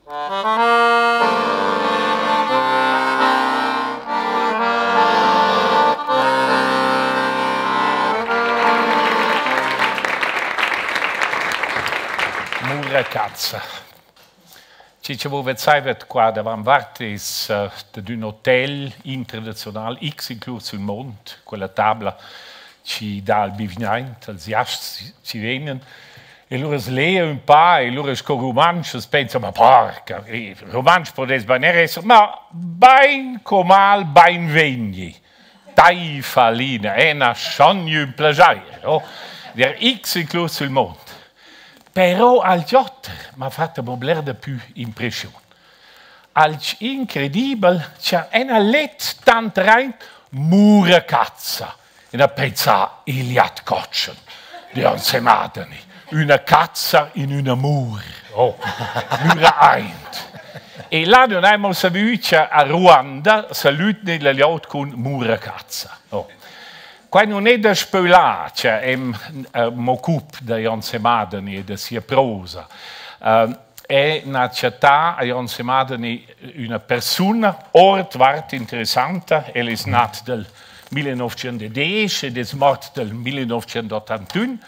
Mura cazza. Chi cha vo vezzaivat qua davantvart es dad ün hotel internaziunal X inclus sül muond, quella tabla chi dà il bivgnaint als giasts chi vegnan. E lura as leja ün pa e lura sco rumantsch as pensa, ma porca, rumantsch pudess bain eir esser, ma bain co mal bainvegni. Tai Falina, eu n'ha schon gnü ün plaschair, oh, der X inclus sül muond. Però alch oter m'ha fat amo bler dapü impreschiun. Alch incredibel cha eu n'ha let tanteraint Mura cazza. Eu n'ha pensà il jat cotschen Jon Semadeni. Üna cazza in üna mur. Oh, mura aint. E là non hai mo savü cha a Ruanda salüdni la glieud cun mura cazza. Oh. Quai nun è da spölar cha em m'occup da Jon Semadeni e da sia prosa. È n'ha chattà a Jon Semadeni üna persuna ordvart interessanta. El es nat dal 1910 ed es mort dal 1981.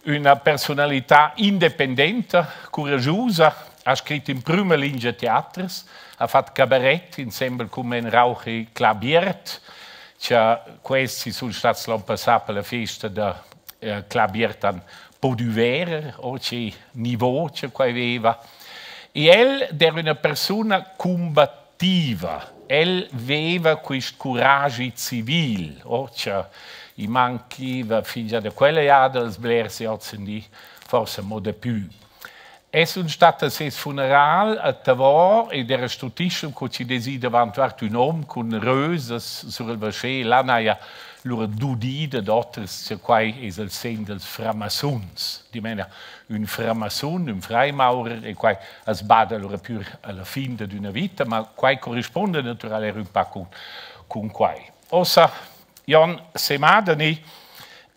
Üna personalità independenta, curagiusa, ha scrit in prüma lingia teaters, ha fat cabaret insembel cun Men Rauch e Cla Biert, cha quests sun stats l'on passà per la festa da Cla Biert han pudü verer o che niveau cha quai veva. E el d'eira üna persuna cumbattiva. El veva quist curagi civil, o cha i manchiva fingià da quella jada als blers e hozindi forsa amo dapü. E sun stat a seis funeral a Tavò ed era stutischem co chi dess ir davantvart ün hom cun rösas sur il vaschè. Là n'haja lura dudì dad oters cha quai es il segn dals framassuns. Dimena ün framassun, ün freimaurer e quai as bada lura pür a la fin dad üna vita, ma quai correspuonda natüral eir ün pa cun cun quai. Ossa Jon Semadeni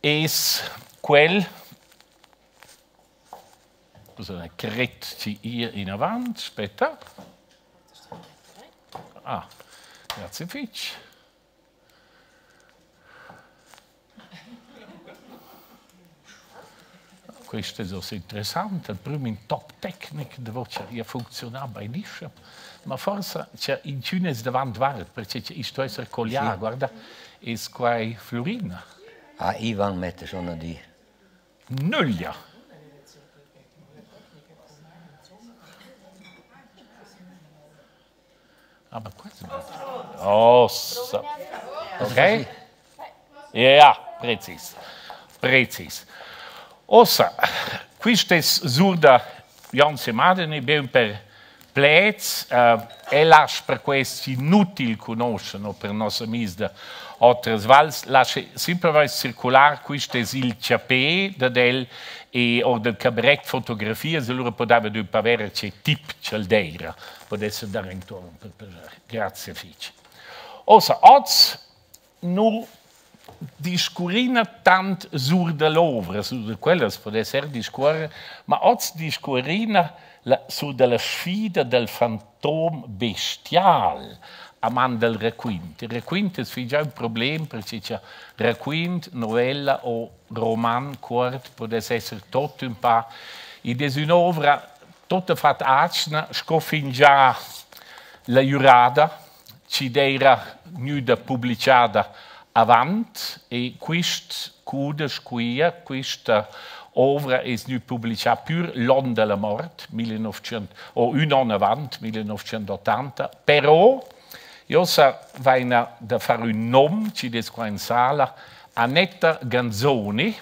es quel Cosa cret ti ir inavant? Aspetta. Ah, grazie fich. Quist es uossa interessant, il prüm in top tecnic davo cha i ha funcziunà bainischem, ma forsa cha inchün es davant vart, perche cha i sto esser collià, guarda, es quai Flurina? Ah, Ivan metta schon a dir. Nöglia. Aber questo Ossa. Ok? Ja, precis. Precis. Ossa, quist es sur da Jon Semadeni be ün per pleds. El lascha per quest inutil cugnuoscher no per noss amis da otras vals, lascha simplamaing circular quist es il chapè dad el e our dal cabaret fotografias, alura podaiva ün pa verer che tip ch'el d'eira. Podessa dar intuorn per plaschair. Grazie fich. Ossa, hoz nu discurrina tant sur da l'ouvra, sur da quellas pudess eir discuorrer, ma hoz discurrina la, sur da la sfida dal fantom bestial a man dal raquint. Il raquint es fingià ün problem perche cha raquint, novella o roman cuort pudess esser tuot ün pa. Id es ün'ouvra tuottafat atgna sco fingià la jürada chi d'eira gnüda publichada avant e quist cudesch quia, quista ouvra es gnü publichà pür l'on da la mort, 1900 o ün on avant, 1980. Però uossa vaina da far ün nom chi'd es qua in sala, Annetta Ganzoni,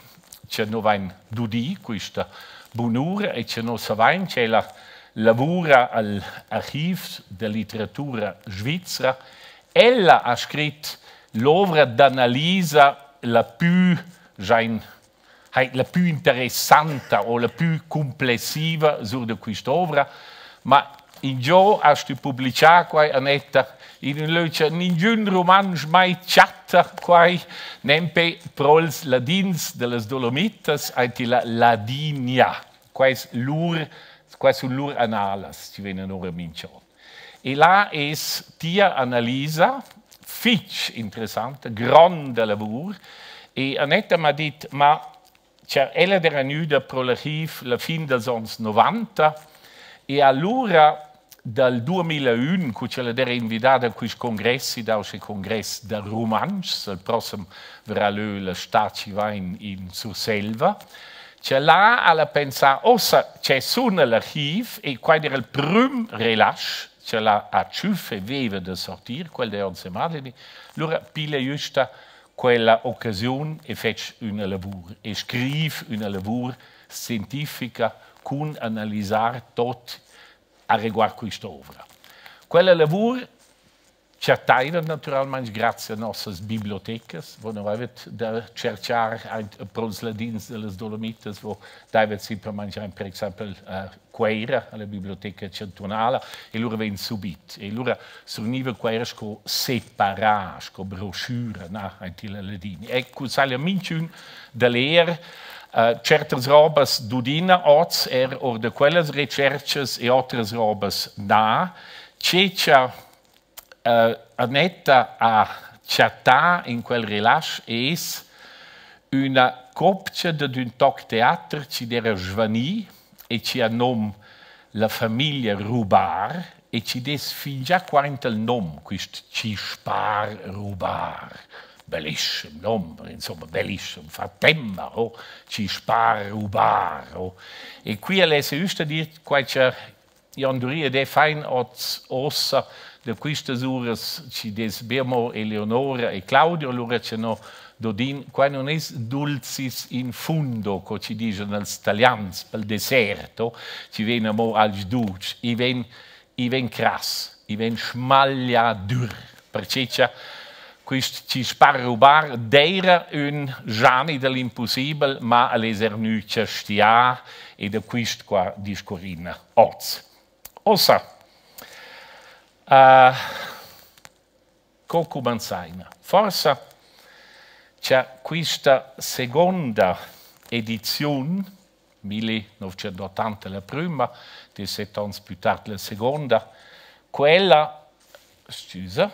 cha no vain dudì quista bunura e cha no savain ch'ella lavura al archiv da litteratura svizra. Ella ha scrit l'ovra d'analisa la pü giain la pü interessanta o la pü cumplessiva sur da quist'ovra, ma ingiò hast tü publichà quai, Annetta, in ün lö cha ningün rumantsch mai chatta quai, nempe pro'ls ladins da las Dolomitas aint illa Ladinia. Quai es lur, Qua sun lur analas chi vegnan ora minch'on. E là es tia analisa fich interessanta, gronda lavur. E Annetta m'ha dit, ma cha ella era gnüda pro l'archiv la fin dals ons 90 e alura dal 2001, cu ch'ella era invidada a quist congress, i dà usche congress da rumantschs, il prossem verrà lö la stà chi vain in Surselva, cha là ha'la pensà, ossa che sun l'archiv e quai era il prüm relasch ch'ella ha tschüf e veva da sortir, quel da Jon Semadeni, lura piglia güsta quella occasiun e fetsch üna lavur e scriv üna lavur scientifica cun analisar tot a reguard quist'ovra. Quella lavur chattaivan naturalmaing grazie a nossas bibliotecas, wo no avaivat da tscherchar aint pro'ls ladins da las Dolomitas, wo daivat simplamaing aint per exaimpel a Cueira, alla biblioteca chantunala, e lura vain subit. E lura surgniva Cueira sco separà, sco broschüra, na, aint illa Ladini. E cussaglia minchün da ler tschertas robas dudina hoz er or da quellas retscherchas e otras robas na. Che cha Annetta ha chattà in quel relasch es üna copcha dad ün toc teater chi d'eira svanì e chi ha nom La famiglia Rubar e chi dess fingià quaint al nom, quist Chispar Rubar. Bellischem nom, insomma, bellischem, fa temma, oh, Chispar Rubar, oh. E qui al esa güst a dir quai cha Jon Duri ed eu fain hoz uossa da quistas uras chi dess be amo Eleonora e Claudio, lura cha no dodin, quai nun es dulcis in fundo, co chi dischan els talians pel dessert, oh, chi vegn amo alch dutsch. I vegn, i vegn crass, i vegn schmaglià dür, perche cha quist Chispar Rubar d'eira ün schani da l'impussibel, ma el es eir gnü chastià e da quist qua discurrina hoz. Ossa, co cumanzaina? Forsa cha quista seguonda ediziun, 1980 la prüma, 17 ans plü tard la seguonda, quella, scusa,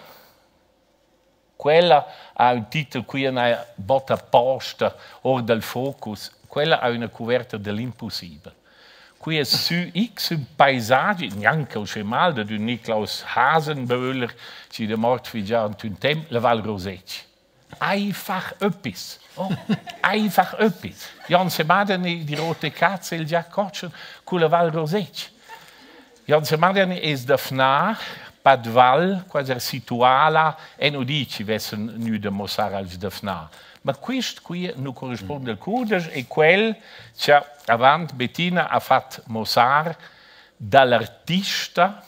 quella ha ün titel qui n'ha bod aposta or dal focus, quella ha üna cuverta da l'impussibel. Qui es sü X ün paesagi, gnanca uschè mal, dad ün Niklaus Hasenböhler, chi da mort fingià ant ün temp, la Val Roseg. Einfach öppis. Oh, einfach öppis. Jon Semadeni, die rote Katze, il giat cotschen, culla Val Roseg. Jon Semadeni es da Fnà, Padval, quasi situà là, e nu di chi vessan gnü da muossar als da Fnà. Ma quist qui nu corresponde al cudesch e quel cha avant Bettina ha fat muossar da l'artista,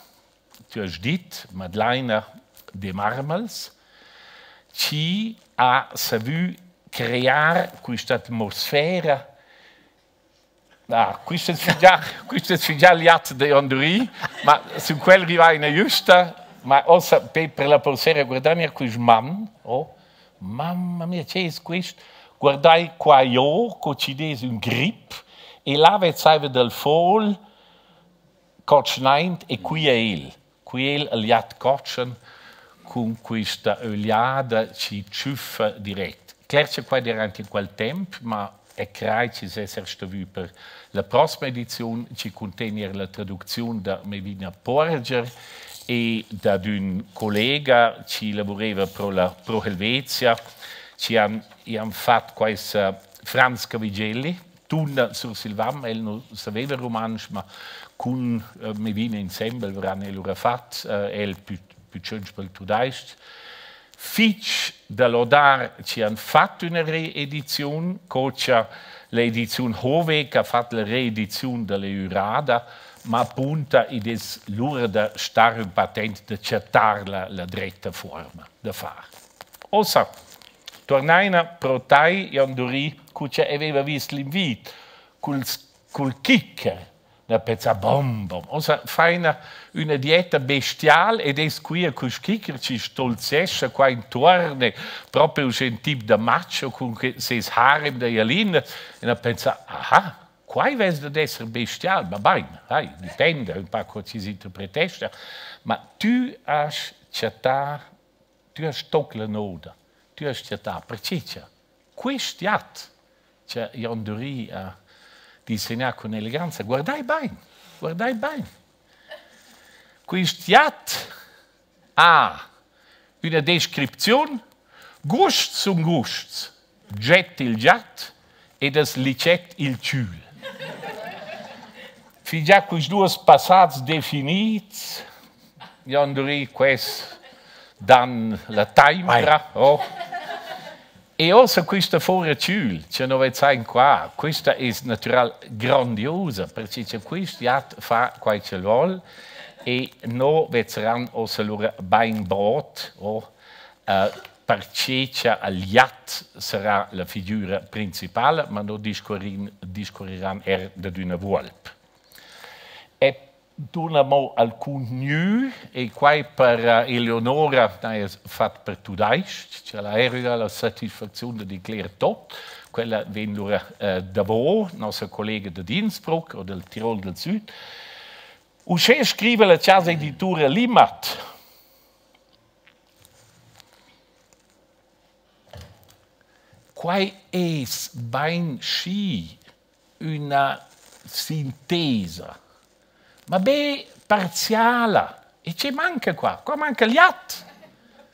tü hast dit, Madlaina de Marmels, chi ha savü crear quista atmosfera. Ah, quist es fingià, quist es fingià liat da Jon Duri, ma sün quel rivaina güsta, ma ossa be per la polsera guardai eir quist man, oh, mamma mia, che es quist? Guardai qua jo, co chi'd es ün grip, e là vezzaiva dal fol cotschnaint e qui è el. Qui el al liat cotschen cun quista ögliada chi tschüffa direct. Cler cha quai d'eira aint in quel temp, ma e crai chi s'esser stavü per la prossima ediziun chi cuntegna la traducziun da Mevina Puorger e dad ün collega chi lavureva pro la Pro Helvetia, chi han, i han fat quaista Franz Cavigelli, tuna sursilvan, el nu saveva rumantsch, ma cun Mevina insembel varan el lura fat, el pü pü tschönch pel tudais-ch. Fich da lodar chi han fat üna reediziun, co cha l'ediziun Hoveg ha fat la reediziun da l'Eurada, ma apunta id es lura da star ün pa attent da chattar la, la dretta fuorma da far. Ossa, tornaina pro tai, Jon Duri, cu cha aveva vis l'invit culs, cul kicker na pezza bom bom. Ossa faina üna dieta bestial ed es quia quist kicker chi stolzescha qua intuorn, proprio uschè ün tip da macho cun seis harem da jalina. E na pensa, aha, Quai vess dad esser bestial, ma bain, hai, dipenda ün pa co chi s'interpretescha, ma tü hast chattà, tü hast toc la noda, tü hast chattà, perche cha quist jat cha Jon Duri ha dissegnà cun eleganza, guardai bain, guardai bain. Quist jat ha üna descripziun, gusts sun gusts, dschet il giat ed as licet il chül. Fingià quists duos passats definits, Jon Duri, quels dan la taimpra, oh. E uossa quista fora tschül cha no vezzain qua, quista es natüral grandiosa, perche cha quist jat fa quai ch'el voul e no vezzaran uossa lura bainbod, oh, perche cha al jat sarà la figüra principala, ma no discurrin, discurriran eir dad üna vuolp. E Dun amo al cuntgnü e quai per Eleonora n'haja fat per tudais-ch, ch'ella eira la satisfacziun da declerer tot. Quella vegn lura davo, nossa collega dad Innsbruck o del Tirol del Süd. Uschè scriva la chasa editura Limmat. Quai es bainschi üna sintesa, ma be parziala. E che manca qua? Qua manca l'jat.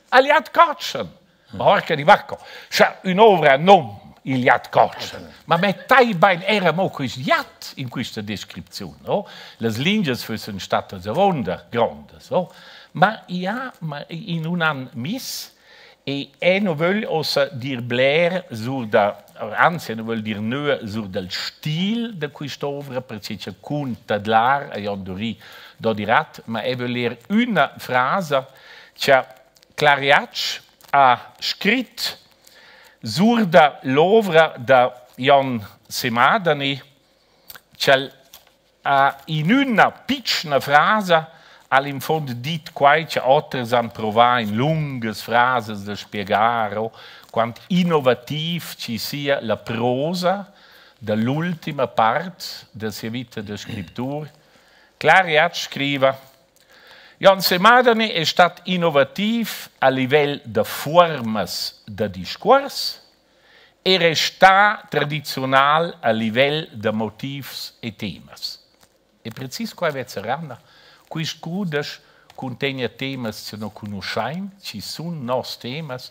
Al jat cotschen. Ma orca di Bacco, scha ün'ouvra nom il jat cotschen, ma mettai bain eir amo quist jat in quista descripziun, no? Las lingias füssan stattas avonda grondas, no? Ma i ha, ma i nun han miss E eu nu vögl uossa dir bler sur da, anzi, eu nu vögl dir nöa sur dal stil da quist'ouvra, perche cha cun tadlar a Jon Duri do dirat, ma eu vögl ler üna frasa cha Clà Riatsch ha scrit sur da l'ouvra da Jon Semadeni, ch'el ha in üna pitschna frasa ha'l in fuond dit quai cha oters han provà in lungas frasas da spiegar o quant innovativ chi sia la prosa da l'ultima part da sia vita da scriptur. Clà Riatsch scriva: Jon Semadeni es stat innovativ a livel da fuormas da discuors e restà tradiziunal a livel da motivs e temas. E precis quai vezzaranna. Quist cudesch cuntegna temas che no cunuschain, chi sun noss temas,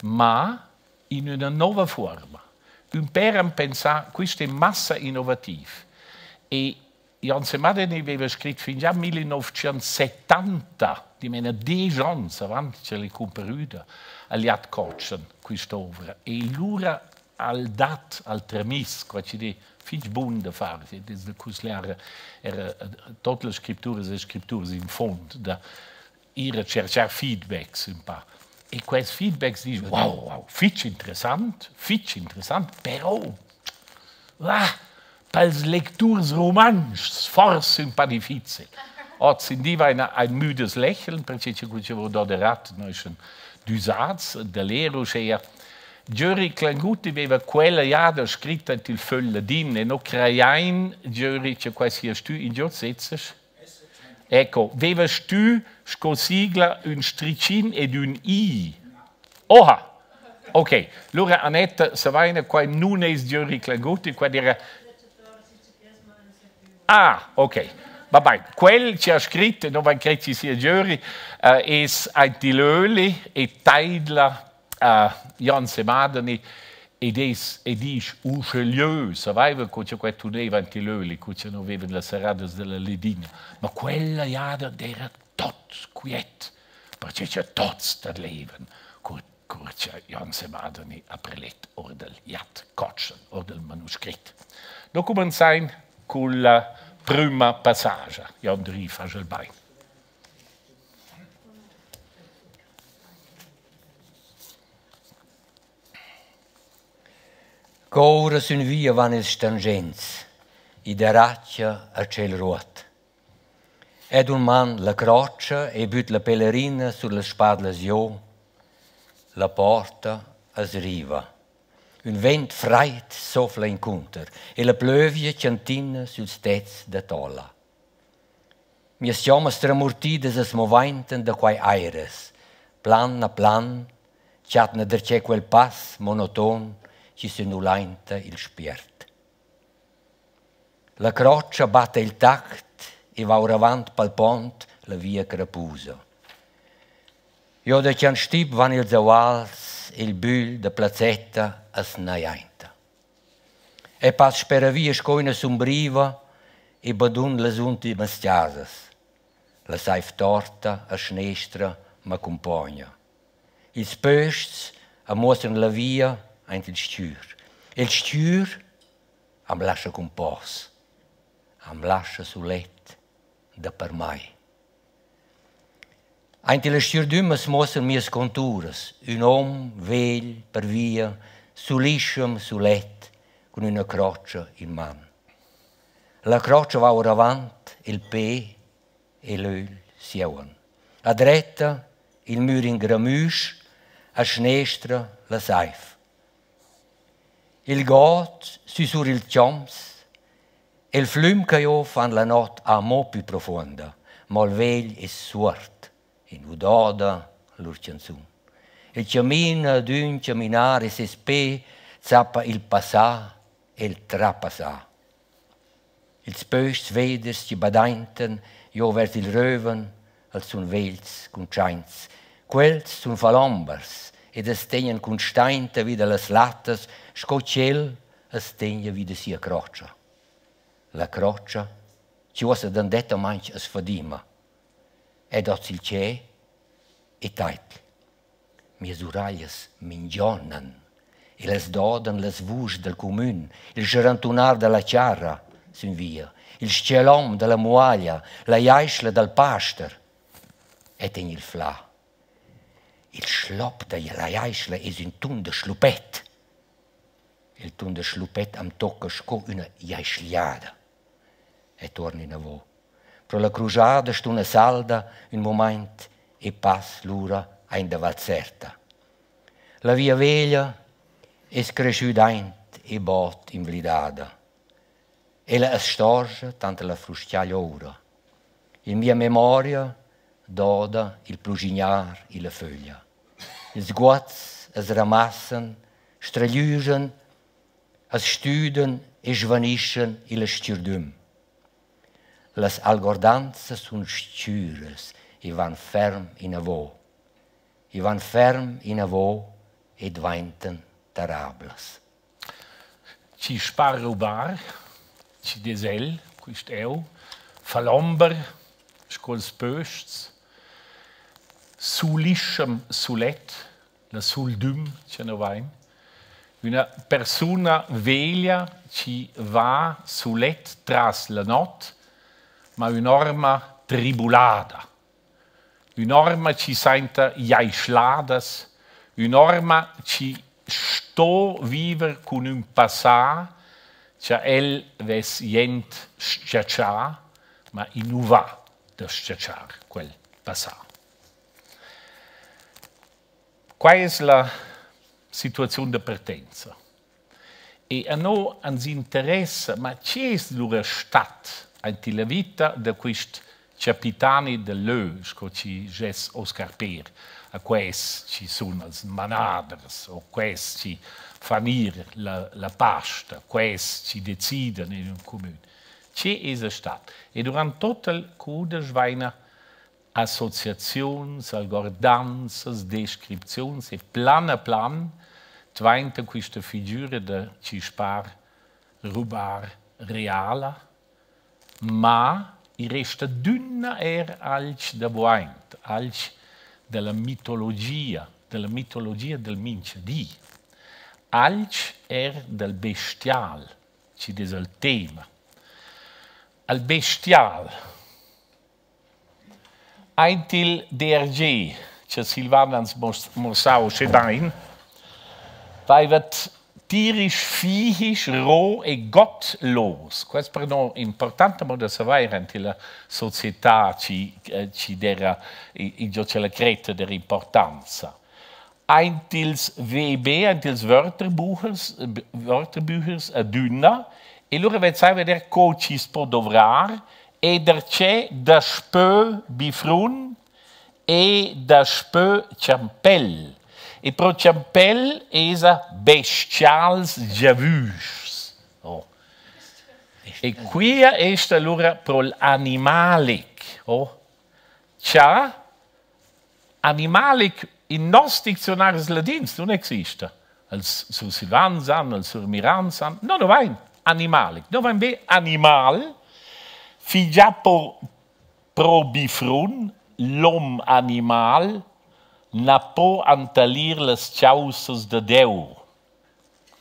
ma in üna nouva fuorma. Ün pêr han pensà, quist è massa innovativ. E Jon Semadeni veva scrit fingià 1970, dimena desch ons avant ch'el è cumparüda al Jat Cotschen quist'ouvra. E lura al dat al tramiss, qua chi di fich bun da far, es da cusgliar era tot las scripturas e scripturs in fond da ir a tscherchar feedbacks ün pa. E quels feedbacks disch, wow, wow, fich interessant, fich interessant, però ah, pels lecturs rumantschs forse ün pa difficil. Hoz in di vaina ein müdes Lächeln, perche cha cur chi vo do derat noi sun düsats da ler uschea. Giöri Klainguti veva quella jada scrit aint il Fögl Ladin e no crajain, Giöri, cha quai sia stü ingio sezzas? Ecco, vevas tü sco sigla ün strichin ed ün i? Oha! Ok, lura Annetta Savaina, quai nun es Giöri Klainguti, quai d'eira Ah, ok. Va bain. Quel chi ha scrit, non vain cret chi sia Giöri, es aint il Öli e taidla Jan Semadeni ed es e disch uschegliö, savaiva co cha quai tuneva aint il öli, co cha no vevan las serradas da la Ledina. Ma quella jada d'eira tot quiet, perche cha tots tadlevan cur cur cha Jan Semadeni ha prelet our dal jat cotschen, our dal manuscrit. No cumanzain culla prüma passagia. Jon Duri fascha'l bain. Coura sün via van ils stangents, i daracha a tschel ruot. Ed ün man la crotscha e büt la pelerina sur las spadlas giò. La porta as riva. Ün vent fraid soffla incunter e la plövgia chantina süls tets da tola. Mias chommas tramurtidas as movaintan da quai airas. Plan a plan chatna darcheu quel pass monoton chi sönulainta il spiert. La crotscha batta il tact e va oravant palpond la via crapusa. Jo da Chianstip van ils auals e il bügl da Plazzetta as najainta. E pass speravia sco üna sumbriva e badun las ultimas chasas. La saiv torta a schnestra m'accumpogna. Ils pösts am muossan la via aint il s-chür. E'l s-chür am lascha cumpos, am lascha sulet da per mai. Aint illa s-chürdüm as muossan mias conturas, ün hom vegl per via, sulischem sulet cun üna crotscha in man. La crotscha va oravant, il pe e l'ögl sieuan. A dretta il mür in gramüsch, a schnestra la saiv. Il god sü sur ils chomps e'l flüm ch'eu fan la not amo pü profuonda, ma'l vegl es suord e nu doda lur chanzun. El chamina ad ün chaminar e seis pe zappa il passà e'l trapassà. Ils pösts veders chi badaintan giò vers il röven, els sun vegls cuntschaints. Quels sun falombers ed as tegnan cun stainta vi da las lattas sco ch'el as tegna vi da sia crotscha. La crotscha chi uossa dandettamaing as fadima. Ed hoz il tschè e taidl. Mias uraglias m'ingionan e las dodan las vuschs dal cumün, il schrantunar da la charra sün via, il s-chelom da la muaglia, la jaischla dal paster. Ed in il flà. Il schlop da la jaischla es ün tun da schluppet. Il tun da schluppet am tocca sco üna jaischliada. E tuorn inavo. Pro la crujada stuna salda ün mumaint e pass lura aint da Valzerta. La via veglia es creschüda aint e bod invlidada. Ella as storscha tanter la frus-chaglia oura. In mia memoria doda il pluschignar illa föglia. Ils guots as ramassan, stragliüschan, as stüdan e svanischan illa s-chürdüm. Las algordanzas sun s-chüras e van ferm inavo. I van ferm inavo e dvaintan tarablas. Chi sparrubar, chi dess el, quist eu, falomber, sco'ls pösts, sulischem sulet, la suldüm cha no vain, üna persuna veglia chi va sulet tras la not, ma ün'orma tribulada, ün'orma chi sainta jaischladas, ün'orma chi sto viver cun ün passà cha el vess jent s-chatschà, ma i nu va da s-chatschar quel passà. Quai es la situaziun da partenza. E a no ans interessa, ma che es lura stat aint illa vita da quist chapitani del lö, sco chi dschess Oscar Peer, a quels chi sun els manaders o quels chi fan ir la, la pasta, quels chi decidan in ün cumün. Che esa stat? E durant tot il cudesch vaina associaziuns, algordanzas, descripziuns e plan a plan dvainta quista figüra da Chispar Rubar reala, ma i resta adüna eir alch davoaint, alch da la mitologia, da la mitologia del minchadi, alch eir dal bestial, chi'd es il tema. Al bestial Aint il DRG cha Silvana ans muossà uschè bain, vaivat tierisch, viehisch, roh e gottlos. Quai es per no important amo da savair aint illa società chi chi d'eira ingio cha la cretta d'eira importanza. Aint ils WB, aint ils Wörterbuchers, Wörterbüchers adüna, e lura vezzaiva veder co chi's po dovrar e darcheu daspö Bifrun e daspö Champell. E pro Champell esa bestials giavüschs. Oh. E quia est alura pro l'animalic. Oh. Cha animalic in nos dicziunaris ladins nun exista. Els sursilvans han, els surmirans han, no, no vain animalic, no vain be animal, fingià pro Bifrun, l'hom animal na po antalir las chaussas da Deu.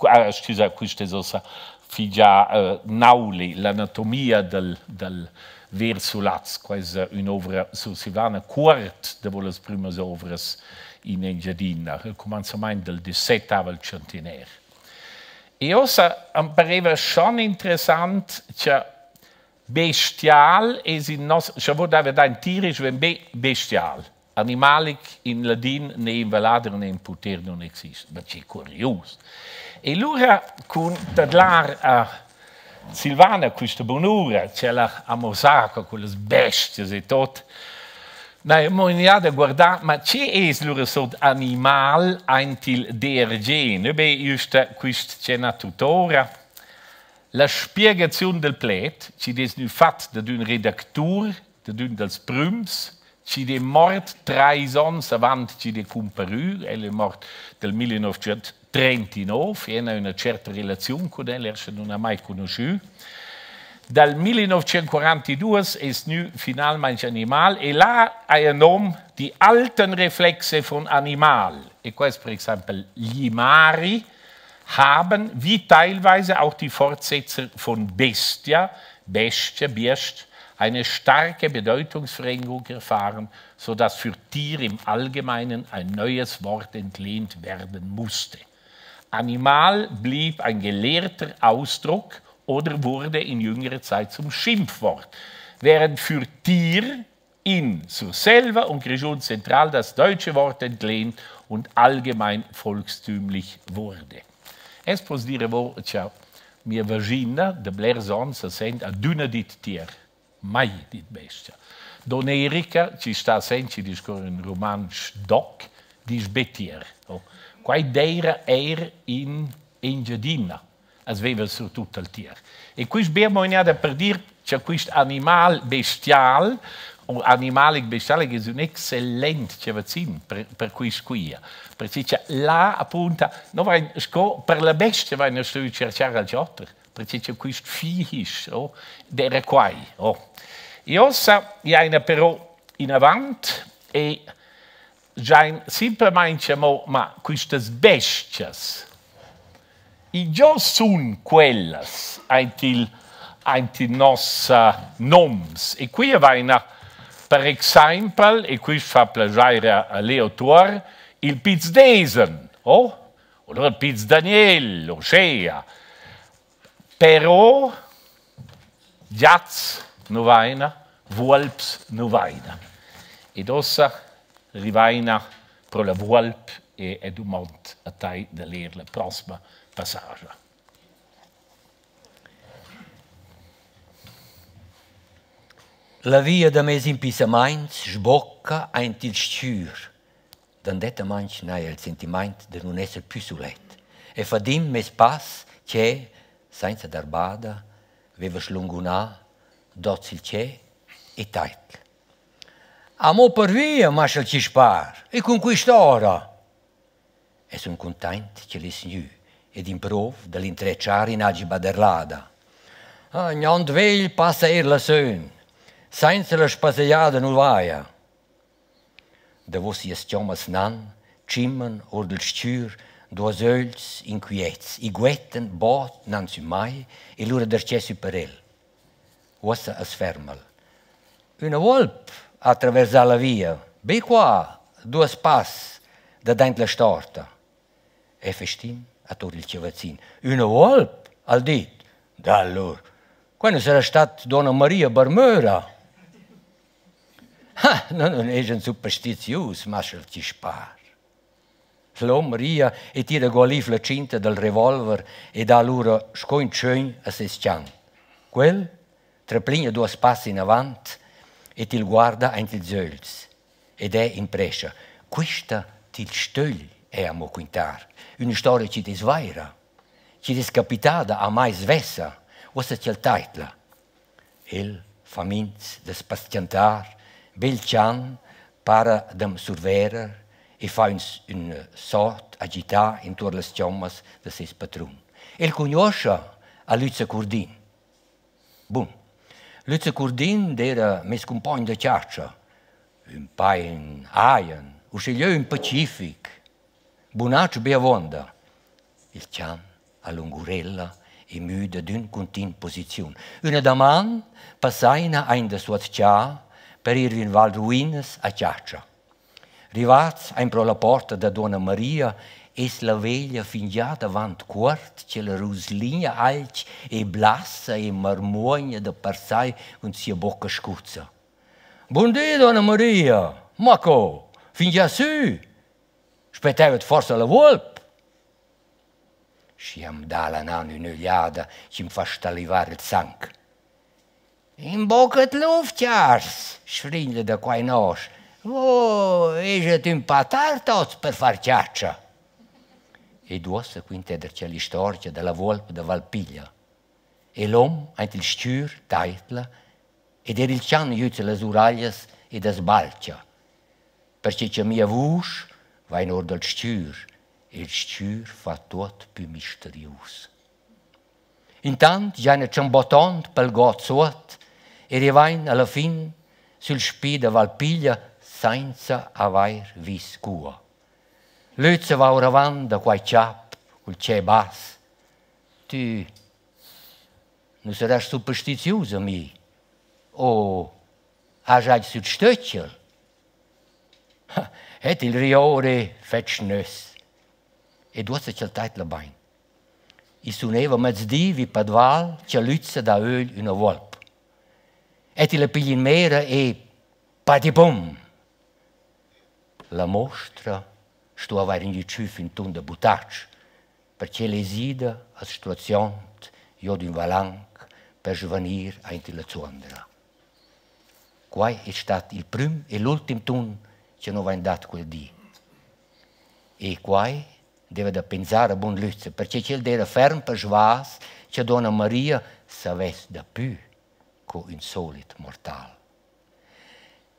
Ah, scusa, quista es uossa fingià Nauli, l'anatomia del, del ver sulaz. Qua es ün'ouvra sursilvana cuort davo las prümas ouvras in Engiadina, al cumanzamaint del XVII tschantiner. E uossa am pareva schon interessant cha bestial es in nos, scha vo dava da in tirisch ven be bestial. Animalic in ladin ne in vallader ne in puter non existe. Ma che curius. E lura cun tadlar a Silvana quista bunura, ch'ella amo sa con quellas bestias e tot, na, mo in da guardar, ma che es lura sot animal aint il DRG? Ne be güsta quist c'è tutora. La spiegaziun del pled, chi'd es gnü fat dad ün redactur, dad ün dals prüms, chi'd è mort trais ons avant chi'd è cumparü, el è mort del 1939, e ha üna certa relaziun cun el, er sche nun ha mai conoschü. Dal 1942 es gnü finalmaing Animal e là haja nom die alten Reflexe von Animal. E quai es per exaimpel Gli haben, wie teilweise auch die Fortsetzer von Bestia, Bestia, Biest, eine starke Bedeutungsverengung erfahren, sodass für Tier im Allgemeinen ein neues Wort entlehnt werden musste. Animal blieb ein gelehrter Ausdruck oder wurde in jüngerer Zeit zum Schimpfwort, während für Tier in Surselva und Grischun Zentral das deutsche Wort entlehnt und allgemein volkstümlich wurde. Es pos dire vo cha mia vagina de blers ons sent adüna dit tier, mai dit bestia. Donna Erika ci sta senza discorrere in rumantsch doc, disch be tier. Oh. Quai d'eira eir in Engiadina, as veva surtut al tier. E quist be moinada per dir cha quist animal bestial o animalic bestial es ün excellent chavazzin per quist quia. Perché cha là appunta no vain sco per la bestia vain stuvü tscherchar alch oter, perché cha quist fihisch, oh, d'eira quai, oh. E uossa giaina però inavant e giain simplamaing amo, ma quistas bestias, ingiò sun quellas aint il noss noms? E qui vaina per exaimpel, e quist fa plagiair a Leo Tuor, il Piz d'Esen, oh, allora il Piz Daniel, uschea. Però giats nu vaina, vuolps nu vaina. Ed uossa rivaina pro la vuolp e e dumond a tai da ler la prossima passage. La via da meis impissamaints sbocca aint il s-chür. Dandettamaing n'haja il sentimaint da nun esser plü sulet e fadim meis pass che, sainza dar bada, veva schlungunà dots il che e taidl. Amo per via, maschel Chispar, e cun quist'ora. E sun cuntaint ch'el es gnü ed improv da l'intretschar in agi baderlada. Ah, gnand vegl passa eir la sön. Sainza la spassegiada nu vaja. Davo sias chommas nan, tschimman our dal s-chür duos ögls inquiets, i guettan bod nan sü mai e lura darcheu sü per el. Uossa as ferma'l. Üna vuolp ha traversà la via, be qua, duos pass dadaint la storta. E festin a tour il chavazzin. Üna vuolp, ha'l dit. D'allur, qua nu sarà stat duonna Maria barmöra. Ha, no nun eschan superstizius, maschel Chispar. L'hom ria e tira gualiv la tschinta dal revolver e dà lura sco ün tschögn a seis chan. Quel trapligna duos pass inavant e til guarda aint ils ögls ed è in prescha. Quista til stögl eu amo quintar. Üna storia chi'd es vaira, chi'd es capitada a mai svessa, uossa ch'el taidla. El fa minz da's paziantar, be il chan para da'm surverer e fa ün, ün sot agità intuorn las chommas da seis patrun. El cugnuoscha a Lüzza Curdin. Bun. Lüzza Curdin d'eira meis cumpogn da chatscha, ün pain ajen, uschigliö ün pacific, bunatsch be avuonda. Il chan ha lungurella e müda d'ün cuntin posiziun. Üna daman passaina aint da Suot-Chà per ir in Val Ruinas a chatscha. Rivats aint pro la porta da duonna Maria es la veglia fingià davant cuort ch'ella rusligna alch e blassa e marmuogna da per sai cun sia bocca scuzza. Bun di, duonna Maria! Ma co? Fingià sü? Spettaivat forsa la vuolp? Schi am dà la nan ün'ögliada chi'm fa stalivar il sang. In bocca d'luf-chars, sfrigna da quai nosch. Vo eschat ün pa tard hoz per far chatscha. Ed uossa quinta darcheu l'istorgia da la vuolp da Valpiglia. E l'hom aint il s-chür taidla ed eir il chan güzza las uraglias ed as balcha. Perche cha mia vusch vain our dal s-chür e il s-chür fa tuot pü misterius. Intant giaina tschambottond pel god suot e rivain alla fin sül spi da Valpiglia sainza avair vis cua. Lüzza va oravant da quai chap cul tschè bass. Tü nu sarast superstizius ami? O has aint sül stöchel? Et il riori fetg schnöss. Ed uossa ch'el taidla bain. I suneva mezdi vi Padval cha Lüzza dà ögl üna vuolp. Et illa pigl in mera e padibum! La mostra sto avair gnü tschüf ün tun da butatsch, perche l'esida as struozchond giò d'ün valanc per svanir aint illa zuondra. Quai es stat il prüm e l'ultim tun cha no vain dat quel di. E quai deva da pensar a bun Lüzza, perche ch'el d'eira ferm persvas cha duonna Maria savess dapü co ün solit mortal.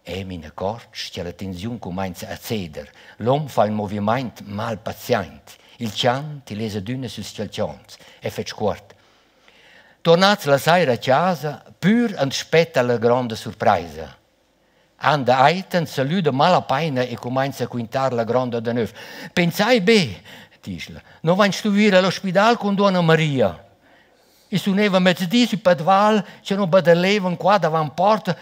Eu m'inacordsch cha la tensiun cumainza a ceder. L'hom fa ün movimaint malpaziaint. Il chan til es adüna süls chalchogns e fetsch cuort. Tuornats la saira a chasa, pür ans spetta la gronda surpraisa. Anda Aiten salüda malapaina e cumainza a quintar la gronda danöv. Pensai be, disch'la, no vain stuvü ir a l'ospidal cun duonna Maria. I suneva mezdi sü Padval cha no baderlevan qua davant porta,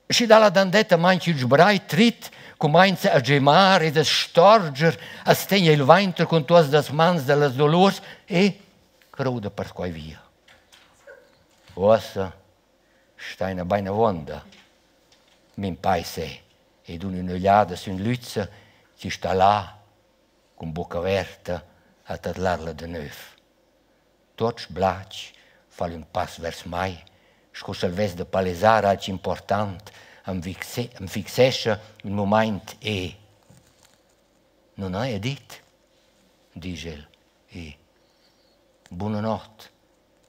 schi dà la dandetta manch ün sbrai trid, cumainza a gemar ed a storger, as tegna il vainter cun tuots las mans da las dolurs e crouda per quai via. Uossa staina bain avuonda, m'impaisa e dun ün'ögliada sün Lüzza chi sta là cun bocca averta a tadlar la danöv. Tuot sblatsch fa'l ün pass vers mai, sco sch'el vess da palesar alch important, am am fixescha ün mumaint e «Nun haja dit», disch el, e «Buna not»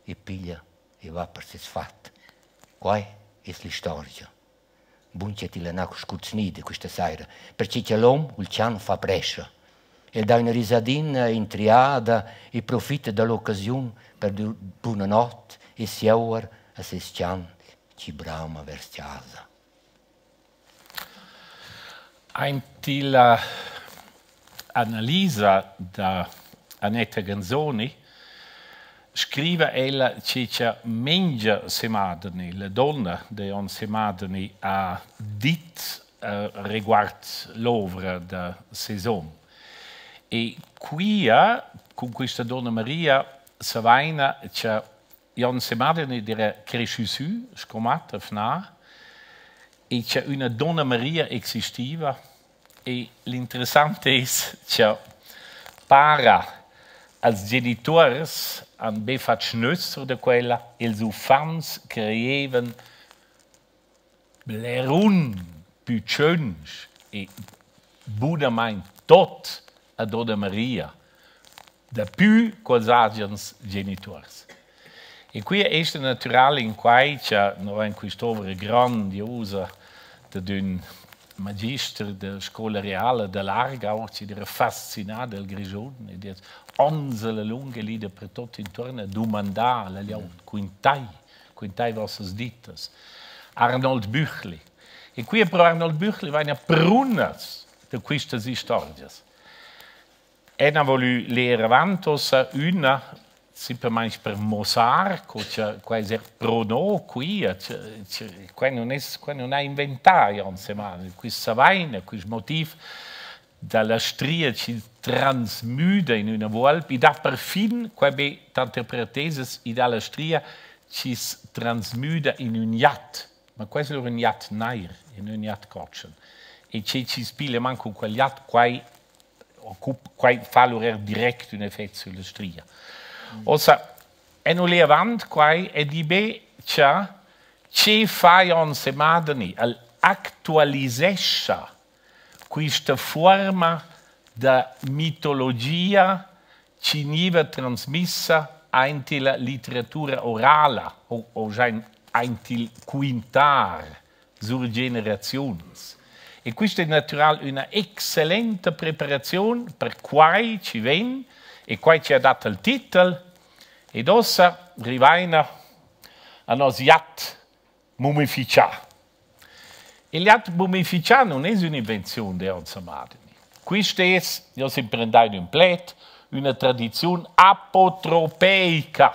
e piglia e va per seis fat. Quai es l'istorgia. Bun cha tilla n'ha scurznida quista saira, perche cha l'hom cul chan fa prescha. El dà üna risadina intriada e profita da l'occasiun per dir buna not e sieuer a seis chan chi brama vers chasa. Aint illa analisa da Annetta Ganzoni scriva ella che cha Mengia Semadeni, la donna da Jon Semadeni, ha dit reguard l'ovra da seis hom. E quia, cun quista donna Maria, savaina cha Jon Semadeni d'eira creschü sü sco mat a Fnà e cha üna donna Maria existiva e l'interessant es cha Para als genituors han be fat schnöss sur da quella, ils uffants creevan blerun pü tschönch e bunamaing tot a Donna Maria, dapü co'ls agens genituors. E qui es natural in quai cha no vain quist'ouvra grandiosa dad ün magister da scoula reala da l'Aargau chi d'eira fascinà dal Grischun ed es ons alla lunga lì dapertuot intuorn a dumandar la glieud, quintai, quintai vossas dittas. Arnold Büchli. E qui pro Arnold Büchli vaina prunas da quistas istorgias. Eu n'ha voglü ler avant uossa üna simplamaing per muossar co cha quai es eir pro no qui, quai nun es, quai nun ha inventà Jon Semadeni. Quist savaina, quist motiv da la stria chi transmüda in üna vuolp, i dà perfin, quai be tanter parantesas, i dà la stria chi's transmüda in ün jat, ma quai es lura ün jat nair e non ün jat cotschen. E che chi's piglia man cun quel jat, quai quai fa lura eir direct ün effet sülla stria. Uossa, eu nu lej avant quai e di be cha che fa Jon Semadeni? El actualisescha quista fuorma da mitologia chi gniva transmissa aint illa litteratura orala o o aint il quintar sur generaziuns. E quista es natüral üna excellenta preparaziun per quai chi vegn e quai chi ha dat il titel. Ed uossa rivaina a nos jat mumifichà. Il jat mumifichà nun es ün'invenziun d'Eon Semadeni. Quist es, io s'imprendai ün pled, üna tradiziun apotropeica.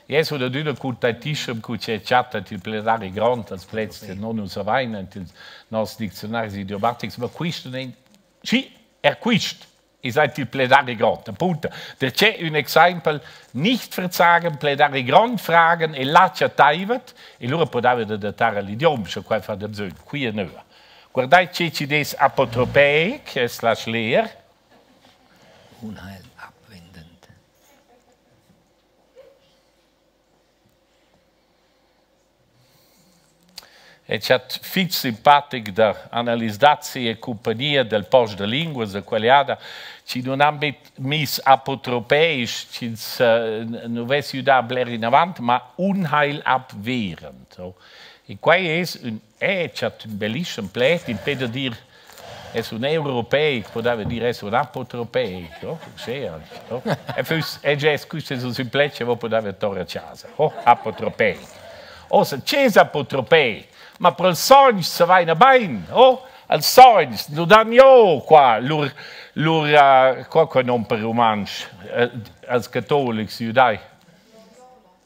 Eu sun adüna cuntentischem cu ch'eu chatta il pledari grond als pleds che non nus avain ant ils noss dicziunaris idiomatics, ma quist nun è schi, er quist es aint il pledari grond, appunto. Perche ün exaimpel, nicht verzagen, pledari grond fragen e là chattaivat e lura podaivat adattar al idiom, scha quai fa da bsögn, qui e nua. Guardai che chi'd es apotropeic, es la schler. Unheil abwendend. E chat fich simpatic da Annelies Dazzi e cumpagnia del post da linguas da quell'jada chi nun han be miss apotropeisch chi'ns nu vess güdà bler inavant, ma unheil abwehrend. E quai es ün chat ün bellischem pled impè da dir es ün europeic, podaiva dir es ün apotropeic, oh, uschea, oh. E füss, e già es quist es ün pled cha vo podaiva tour a chasa, oh, apotropeic. Ossa, che es apotropeic? Ma pro'ls sogns savaina bain, oh, als sogns nu dan jo qua lur, lur, qua quai nom per rumantsch, als catolics judai.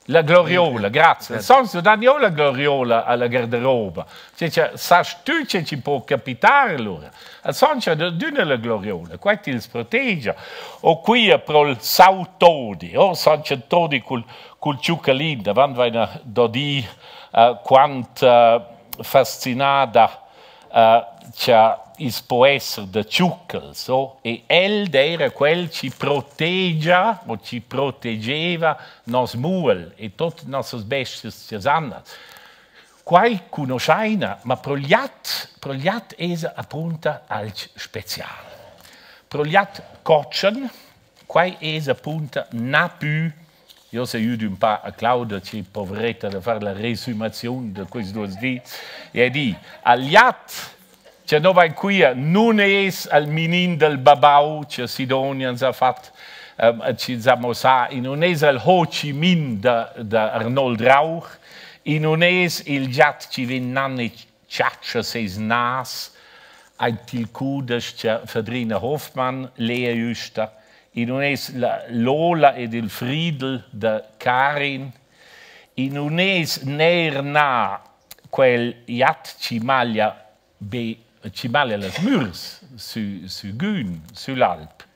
La gloriola, grazie. Sons nu dan jo la gloriola alla garderoba. Cioè, cioè, sast tü che ci po capitar lura? Al sonch adüna la gloriola, quai tils protegia. O quia pro'l sautodi, oh, Sonch Antoni cul, cul tschuccalin, davant vaina dodi uh, quant uh, fascinada cha i's po esser da tschuccals, oh, e el d'eira quel chi protegia o chi protegeva nos muel e tuot nossas bestias chasannas. Quai cugnuoschaina, ma pro'l jat, pro'l jat esa apunta alch special. Pro'l jat cotschen, quai es apunta na pü. Io se jüd ün pa a Claudia, chi povretta da far la resumaziun da quist duos dis, e di, al jat cha no vain quia nun es al minin del babau cha Sidonia ans ha fat, chi ens ha mossà, i nun es al Ho Chi Minh da, da Arnold Rauch, i nun es il giat chi vegn nan e chatscha seis nas aint il cudesch cha Fadrina Hofmann lea güsta, I nun es la Lola ed il Friedel da Karin, i nun es neir na quel jat chi maglia be chi maglia las mürs sü sü Gün, süll'alp.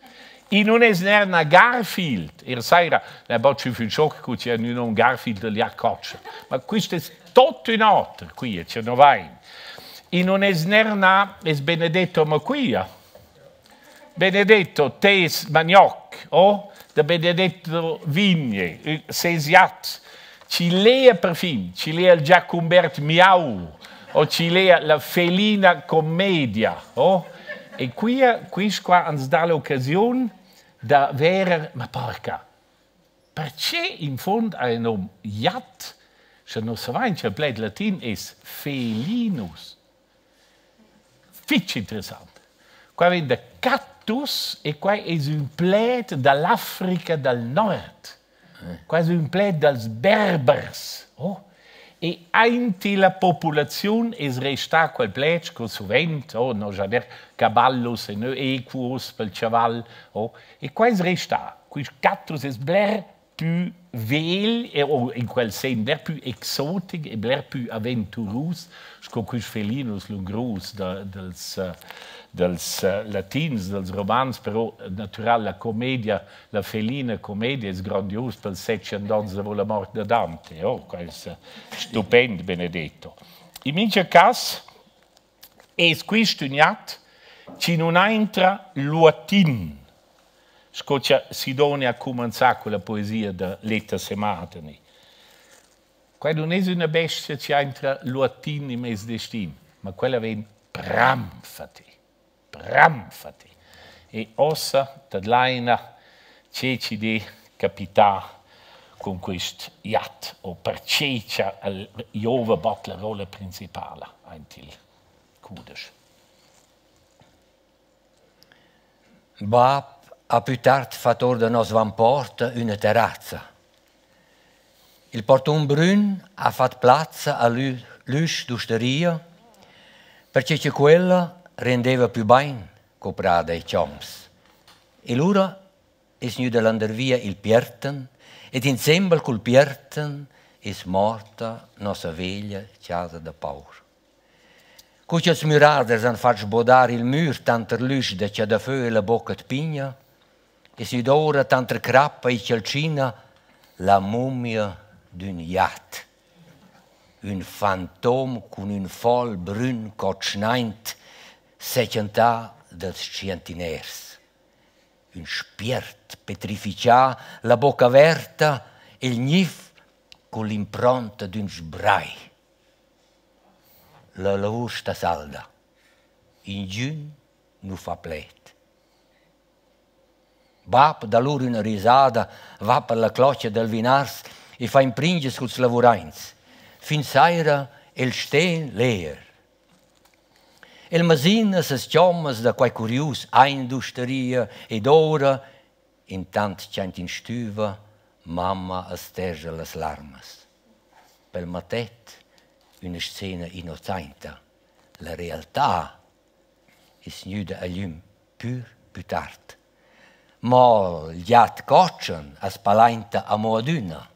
I nun es neir na Garfield, eir saira n'ha bod tschüf ün schoc cu chi ha gnü nom Garfield del jat cotschen. Ma quist es tot ün oter quia cha no vain. I nun es neir na es Benedetto amo quia. Benedetto, tes manioc, oh, da Benedetto Vigne, ses jat, ci lea perfin, ci lea il Giacumbert Miau, o ci lea la Felina Commedia, oh, e qui, qui qua ans dà l'occasione da verer, ma porca, perché in fond ha un nom jat, sche non savain che il pled latin es felinus. Fitch interessant. Qua vem da cattus e qua es ün pled dall'Africa dal Nord. Qua es ün pled dals Berbers. Oh. E ainti la populaziun es restà quel pled sco suvent, oh, no già der caballus e nö equus pel chaval, oh. E qua es restà. Quist cattus es bler pü vegl e o in quel sen bler pü exotic e bler pü aventurus sco quist felinus lungrus da, dels, dels latins, dels romans, però natural la commedia, la felina commedia es grandios pels 700 ans davo la mort da Dante, oh, quai es stupend, Benedetto. In mincha cas es quist ün jat chi nun aintra luatin, sco cha Sidonia ha cumanzà con la poesia da Leta Semadeni. Quai nun es üna bestia chi aintra luatin in meis destin, ma quella vegn bramfati, bramfati. E ossa tadlaina che chi de capità con quist jat o perche cha el giova bod la rolla principala aint il cudesch. Bap ha plü tard fat our da nos vanporta üna terrazza. Il portun brün ha fat plazza a l'üsch d'usteria, perche cha quella rendeva plü bain co prada e chomps. E lura es gnüda landervia il piertan ed insembel cul piertan es morta nossa veglia chasa da paur. Cu cha'ls müraders han fat sbodar il mür tanter l'üsch da chadafö e la bocca d'pigna, es gnüda oura tanter crappa e chaltschina la mummia d'ün jat. Ün fantom cun ün fol brün cotschnaint sechantà dals tschientiners. Ün spiert petrifichà, la bocca averta e'l gnif cun l'impronta d'ün sbrai. La lavur sta salda. Ingün nu fa pled. Bap dà lura üna risada, va per la clocha dal vinars e fa impringias culs lavuraints. Fin saira el sten leer. El masina sas chommas da quai curius aint d'usteria ed oura, intant ch'aint in stüva mamma as tergia las larmas. Pel mattet üna scena innozainta. La realtà es gnüda a glüm pür pü tard. Mo il giat cotschen as palainta amo adüna.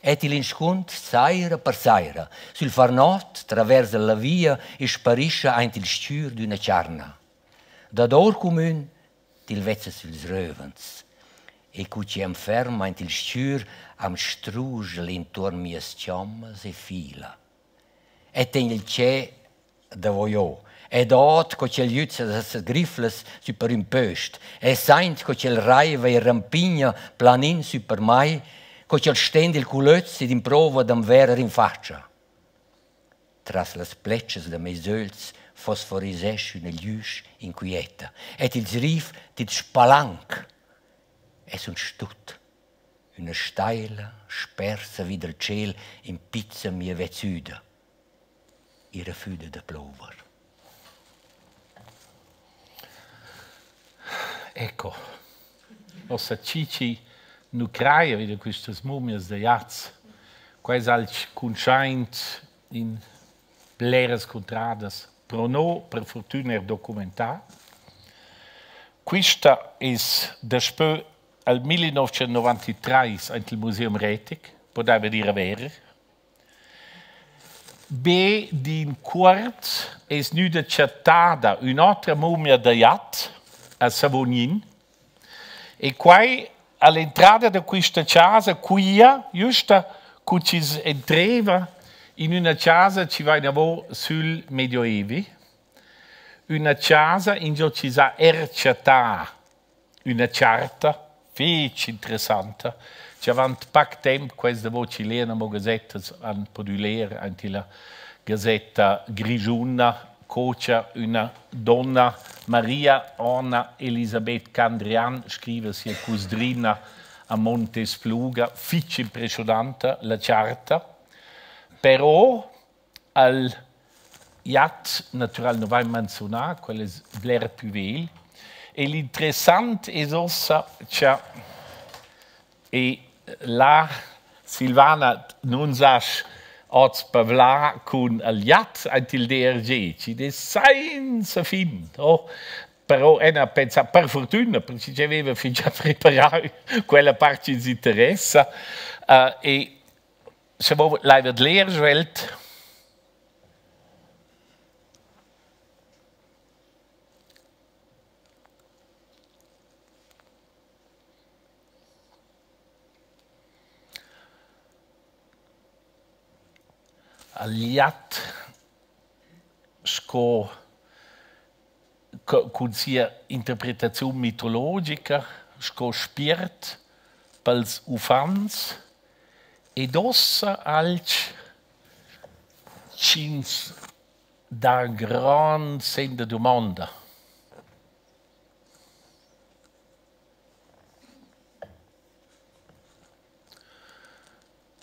Et il inscuntr saira per saira. Sül far not traversa la via e sparischa aint il s-chür d'üna charna. Dadour cumün til vezza süls rövens. E cu chi am ferma aint il s-chür, am strusch'el intuorn mias chommas e fila. E tegn il tschè davo jo. Ed ot co ch'el jüzza sas griflas sü per ün pöst. E saint co ch'el raiva e rampigna planin sü per mai, co ch'el stend il culöz ed improva da'm verer in fatscha. Tras las pletschas da meis ögls fosforisesch üna glüsch inquieta ed ils rif til spalanc e sun stut. Üna staila spersa vi dal tschêl impizza mia vezzüda. I refüda da plover. Ecco, nossa Cici nu craja vi da quistas mumias da jats. Qua es alch cuntschaint in bleras cuntradas, pro no per furtüna eir documentà. Quista es daspö al 1993 aint il Museum Retic, podaiva dir a verer. Be d'incuort es gnüda chattada ün'otra mumia da jat a Savognin e quai a l'entrada da quista chasa quia, güsta cu chi's entreva in üna chasa chi va inavo sül Medioevi. Üna chasa ingio chi s'ha er chattà üna charta fich interessanta, chi avant pac temp, quels da vo chi lean amo gazettas han pudü ler aint illa Gazetta Grischuna, co cha üna donna, Maria Anna Elisabeth Candrian, scriva sia cusdrina a Montespluga, fich impreschiunanta la charta. Però al jat natüral nu vain manzunà, quel es bler pü vegl. E l'interessant es uossa cha e là Silvana nun sasch hoz pavlà cun al jat aint il DRG, chi'd es sainza fin, oh. Però ena pensa per fortüna, perche chi aveva fingià preparà quella part chi'ns interessa. E scha vo laivat ler svelt. Al jat sco cun sia interpretaziun mitologica sco spiert pels uffants ed uossa alch chi'ns dà grand sen da dumonda.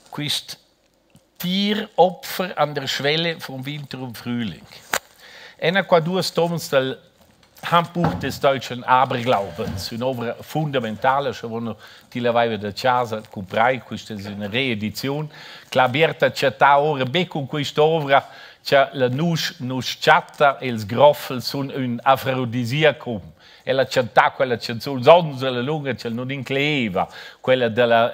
Quist Tieropfer an der Schwelle vom Winter und Frühling. Ena qua duos toms dal Handbuch des deutschen Aberglaubens, ün'ovra fundamentala, scha vo nu tilla vaiva da chasa cumprai, quista es üna reediziun. Cla Biert ha chattà ora be cun quist'ovra cha la nusch nu's chatta e'ls groffels sun ün afrodisiacum. El ha chantà quella chanzun ons alla lunga ch'el nun incleiva, quella da la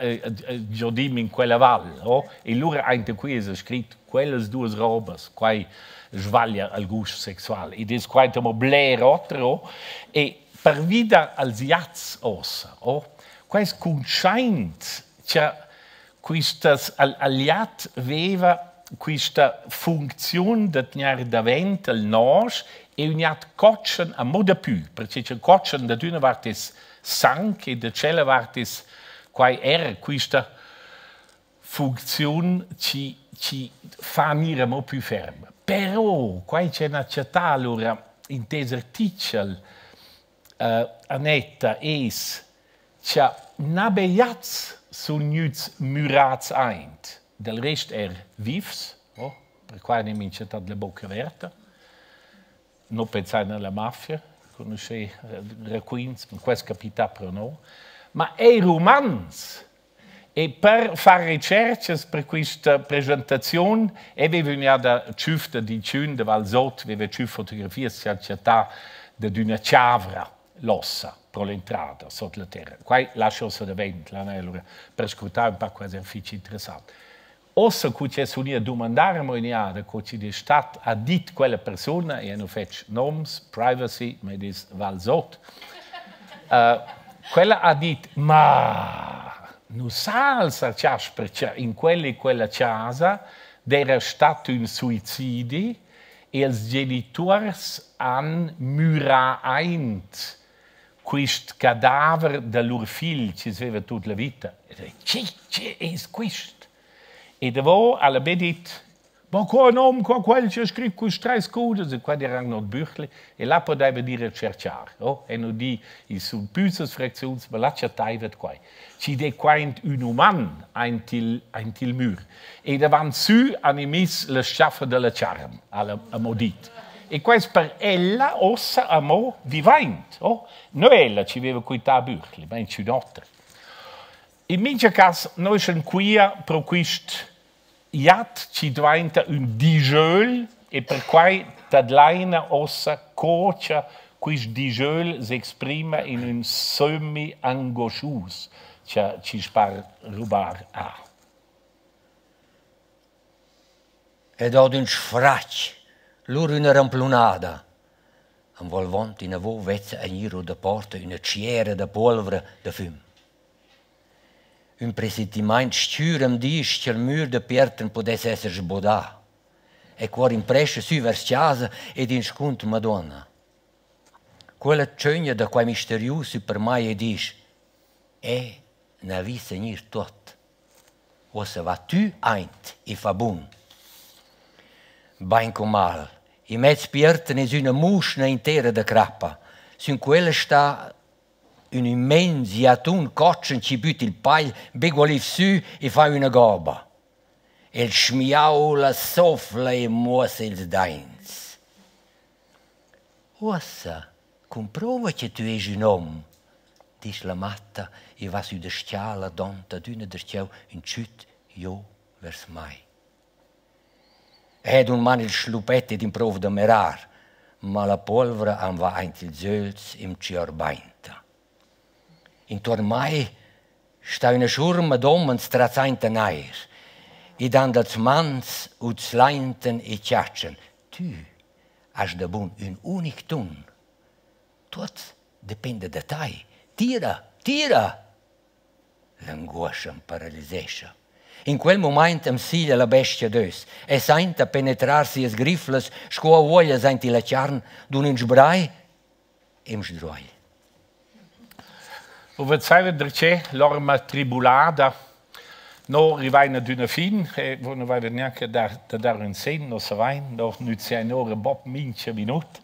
giodim in quella val, oh. E lura aint qui esa scrit quellas duos robas, quai svaglia al gust sexual. Id es quai amo bler oter, oh. E pervi da als jats ossa, oh, quai es cuntschaint cha quistas al al jat veva quista funcziun da tgnair davent al nosch e ün jat cotschen amo dapü, perche cha cotschen dad üna vart es sang e da tschella vart es quai eir quista funcziun chi chi fa gnir amo pü ferm. Però quai ch'eu n'ha chattà alura in tes artichel, Annetta, es cha na be jats sun gnüts mürats aint, del rest eir vivs, oh, perquai n'he minchatant la bocca averta. No pensain a la mafia, cun uschè raquints, ma quai es capità pro no. Ma eir umans. E per far retscherchas per quista presentaziun e veva gnà da tschüf dad inchün da Valsot, veva tschüf fotografias chi han chattà dad üna chavra l'ossa pro l'entrada sot la terra. Quai lascha uossa davent, là n'haja alura perscrutà ün pa, quai es fich interessant. Uossa cu chi es uni a dumandar amo ün'jada co chi'd es stat, ha dit quella persuna, eu nu fetsch noms, privacy, ma id es Valsot, quella ha dit: Ma nu sa'l sar Chasper cha in quella e quella chasa d'eira stat ün suicidi e ils genituors han mürà aint quist cadaver da lur figl chi's veva tut la vita. Che, che es quist? E davo ha la be dit, ma qua ün hom, qua quel chi ha scrit quists trais cudas, e qua d'eiran Not Büchli, e là podaiva dir a tscherchar, oh, e nu dir, i sun püssas fracziuns, ma là chattaivat quai. Chi'd es quaint ün uman aint il, aint il mür. E davant sü han miss la s-chaffa da la charn, ha'l amo dit. E quai es per ella uossa amo vivaint, oh. No ella chi veva quintà a Büchli, ma inchün oter. In mincha cas, noi eschan quia pro quist jat chi dvainta ün dijöl e perquai tadlaina uossa co cha quist dijöl s'exprima in ün sömmi anguoschus cha Chispar Rubar ha. Ed od ün sfrach, lura üna ramplunada. Am volvond inavo vezza a gnir our da porta üna tschiera da puolvra da füm. Ün presentimaint s-chür am disch cha'l mür da piertan pudess esser sbodà. E cuor in prescha sü vers chasa ed inscuntr ma duonna. Quella tschögna da quai misterius sü per mai e disch: «Eu n'ha vis a gnir tuot. Uossa va tü aint e fa bun.» Bain co mal, immez piertan es üna muschna intera da crappa. Sün quella sta ün immens jatun cotschen chi bütta il pail be gualiv sü e fa üna goba. El schmiaula, sofla e muossa ils daints. Uossa cumprova che tü est ün hom, disch la matta e va sü da s-chala dont adüna darcheu ün tschüt giò vers mai. Ed un man il schluppet ed improv da merar, ma la puolvra am va aint ils ögls e'm tschiorbainta. Intuorn mai sta üna schurma d'homens trazzainta nair e dand als mans uzlaintan e chatschan. Tü hast da bun ün unic tun. Tuot dependa da tai. Tira, tira! L'anguoscha am paralisescha. In quel mumaint am siglia la bestia d'öss e sainta penetrar sias griflas sco aguoglias aint illa charn dun ün sbrai e'm sdruagl. Vo vezzaiva darcheu l'orma tribulada. No rivain ad üna fin e vo nu vaiva gnanca da da dar ün sen, no savain, no nüzziain ora bod mincha minut.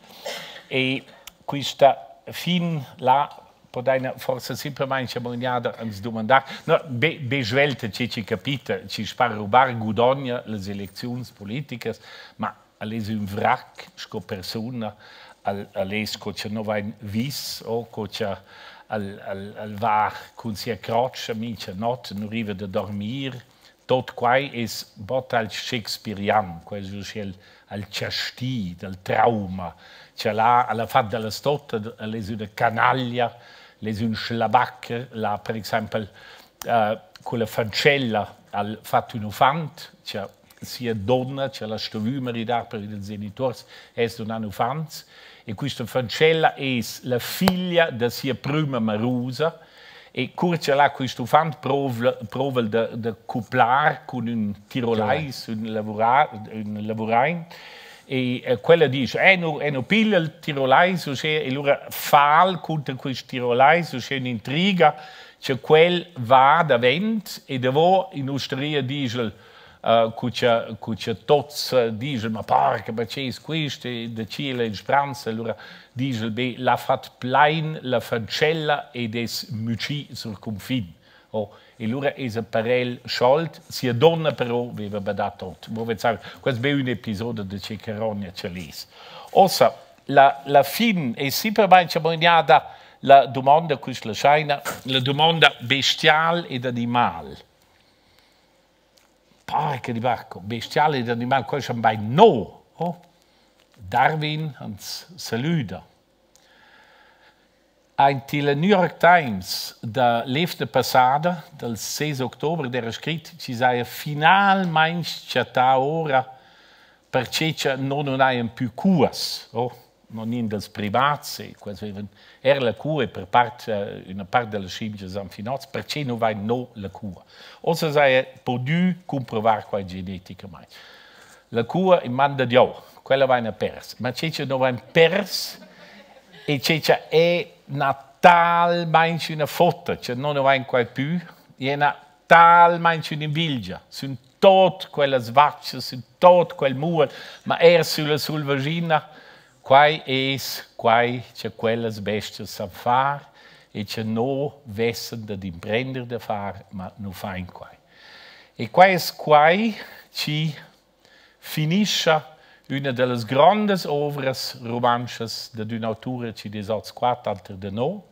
E quista fin là podaina forsa simplamaing chamognada ans dumandar, no, be, be svelta che chi capita, chi spar rubar gudogna las elecziuns politicas, ma al es ün vrac sco persuna, al, al es co cha no vain vis o co cha al, al, al va cun sia crotscha mincha not, nu riva da dormir. Tot quai es bod al shakespearian, quai es uschè al, al chasti dal trauma, cha là al ha fat da la stotta, el es üna canaglia, el es ün schlabacher, l'ha per exaimpel uh, culla fantschella al fat ün uffant, cha sia donna, cha l'ha stuvü maridar per ils genituors, es non han uffants, e quista fantschella es la figlia da sia prüma marusa, e cur cha l'ha quist uffant prouva da cuplar cun ün tirolais, ün lavura, ün lavuraint, e quella dice, e no piglia il tirolais, uschè, e lura fa'l cunter quist tirolais, uschè un'intriga, che quel va davent e davo in usteria disch'el, cu cha tots dischan, ma porca, ma che es quist, e da chi la in spranza, allura disch'el be, l'ha fat plain la fantschella ed es mütschì sur cunfin. Oh, e lura es a per el sciolt, sia donna però veva badà tot. Mo vezzaiva, quest be ün episodio da che carogna cha l'es. Ossa, la fin es simplamaing chamognada la dumonda, quist la schaina, la dumonda bestial ed animal. Porca di Bacco, bestial ed animal, quai es bain no. Oh. Darwin ans salüda. Aint il New York Times da l'eivna passada, dal 6 october, d'eira scrit chi saja finalmaing chattà ora perche cha no nun hajan pü cuas. Oh, non in dels privats, e quels avevan er la cua e per part üna part da las schimgias anfinots, perche nu vain no la cua. Ossa saja pudü cumprovar quai geneticamaing. La cua in man da Dieu, quella vaina pers. Ma che cha no vain pers e che cha è na talmaing üna fotta, cha no nu vain quai pü, e na talmaing ün'invilgia sün tot quellas vachas, sün tot quel mual, ma er sülla sulvaschina, quai es quai cha quellas bestias san far e cha no vessan dad imprender da far, ma nu fain quai. E quai es quai chi finischa üna da las grandas ouvras rumantschas dad ün'autura chi es hoz qua tanter da no,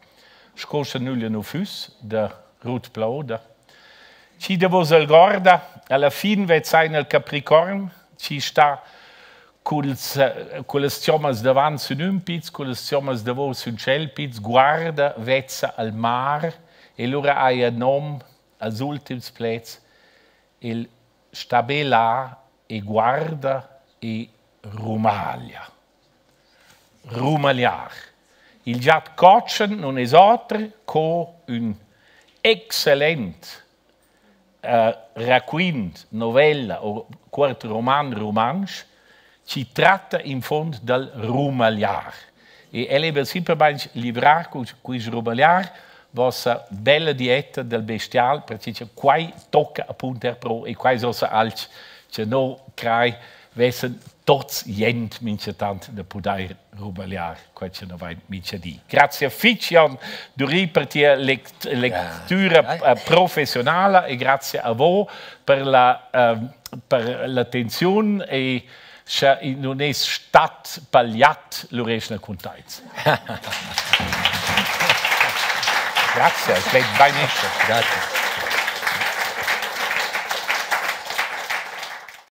sco scha nüglia nu füss, da Rut Plouda. Chi da vos algorda, alla fin vezzain il Capricorn, chi sta culs, cullas chommas davant sün ün piz, cullas chommas davo sün tschel piz, guarda, vezza al mar e lura haja nom als ultims pleds, el sta be là e guarda e rumaglia. Rumagliar. Il giat cotschen non es oter co ün excellent raquint, novella o cuort roman rumantsch chi tratta in fond dal rumagliar. E el eba simplamaing livrar cun quist rubagliar vossa bella dieta del bestial, perche cha quai tocca apunto er pro e quai es uossa alch cha no crai vessen tots jent minchatant da pudair rubagliar quai cha no vain mincha di. Grazie fich Jon Duri per tia lect lectura eh, professionala e grazie a vo per la eh, per l'attenziun e scha i nun es stat pagliat, lura eschna cuntaints. Grazie, es bain bain Grazie.